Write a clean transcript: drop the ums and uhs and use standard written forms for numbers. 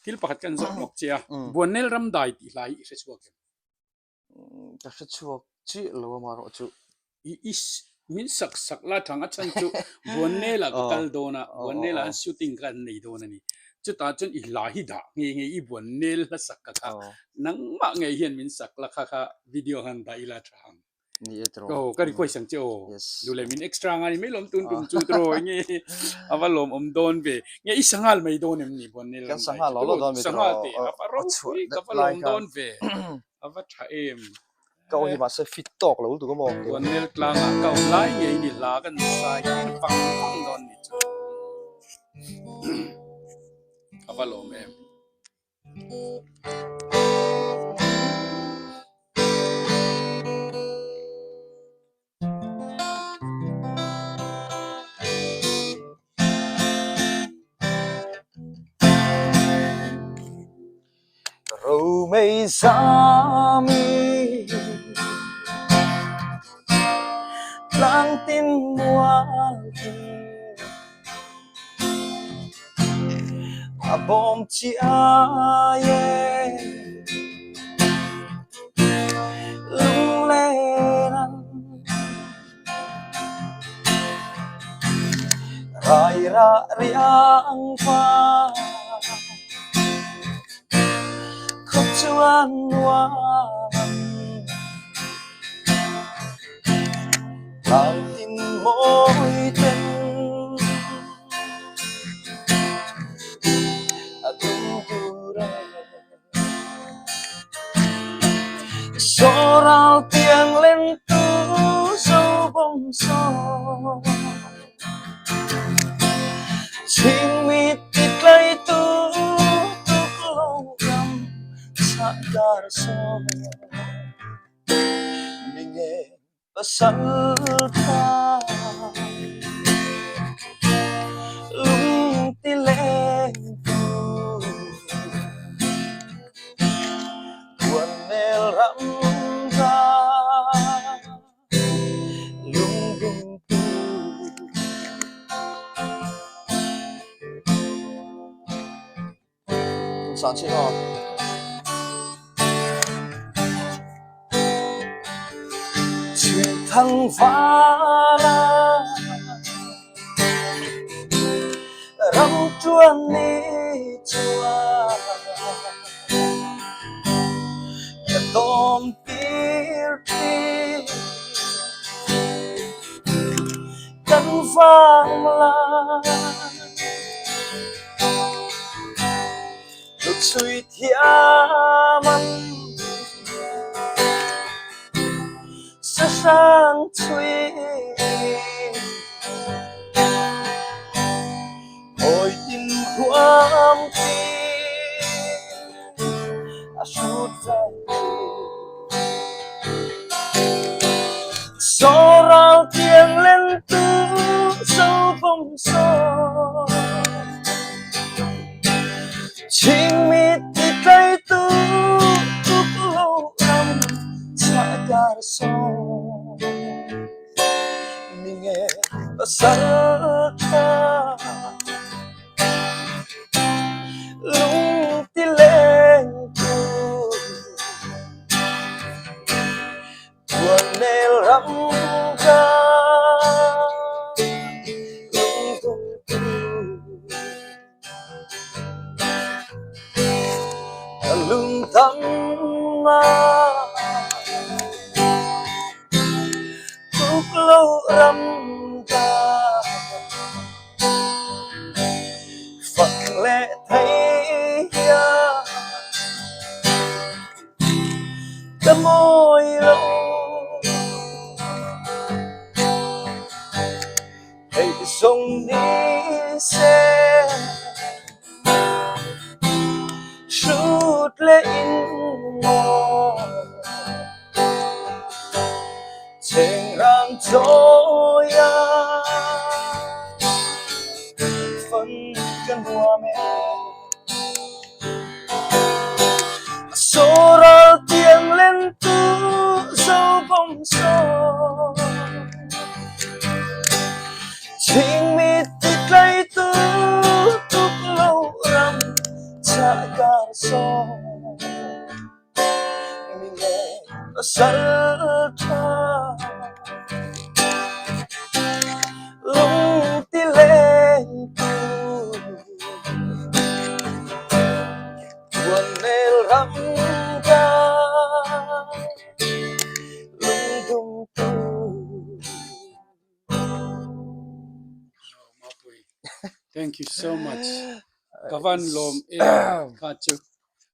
Thil pakhat kan zawh lawk che a, Buannel Ramdai tih hlai i hre chhuak em? Ka hre chhuak chiah lo a marawh chu. I i min sak sak la thang a chhan chu Buannel ah ka kal dawn a, Buannel ah an shooting kha an nei dawn a ni. Chutah chuan i hla hi dah nge nge i Buannel hla sak ka kha nangmah ngei hian min sak la kha kha video han dah ila tha ang. Ni e tiraw. Aw ka request ang che aw. Yes. Duh leh min extra nga ni mai lawm tun tum chu tiraw enge a va lawm awm dawn ve. Nge i sanghal mai dawn em ni Buannel Kan sanghal lo lo dawn mi tiraw. Sanghal te a va ropui ka va lawm dawn ve. A va tha em. Ka aw hi mahse fit tawk lo lutuk a maw. Buannel tlangah ka awm lai ngei ni hla kan sai tir vang vang dawn ni chu. A va lawm em. Romei zami tlang tin mual tin A bawm chiai e lunglen an Rai rah riang pa Khawp chuan nuam Tlang tin mawi ten A dum dur e. Gió rao tiếng lên tu dâu bông gió Chim mi tít lấy tu tuk lâu ram chah dar so Mi nge Pasaltha lung ti lengtu Buannel ram ra lungdumtu. San chih aw. Chhuihthang vala ram ṭuan ni chuan ka dawm tir ṭhin kan vang lai. Chhui thiam an sahrang chhui Hawi tin huam ti a hrut ve Gió rao tiếng lên tu dâu bông gió Chingmi ti tlai tu tuk lo ram chah kar so Mi nge pasal tha Lung ti leng tu Buannel ram ka lungdumtu Ka lungdam ah tuk lo ram ka Fak le thei hian Ka mawi lo Hei zong ni seh Hrut le in maw Chengrang cawi ah Fan ka nuam ee Soral tiang len tu zo bong so Chingmi ti tlai tu tuk lo ram chah. kar sawn mi nge pasal tha lung ti leng tu buannel ram ka lungdum tu. Mapui, thank you so much. Ka van lawm em kha chu.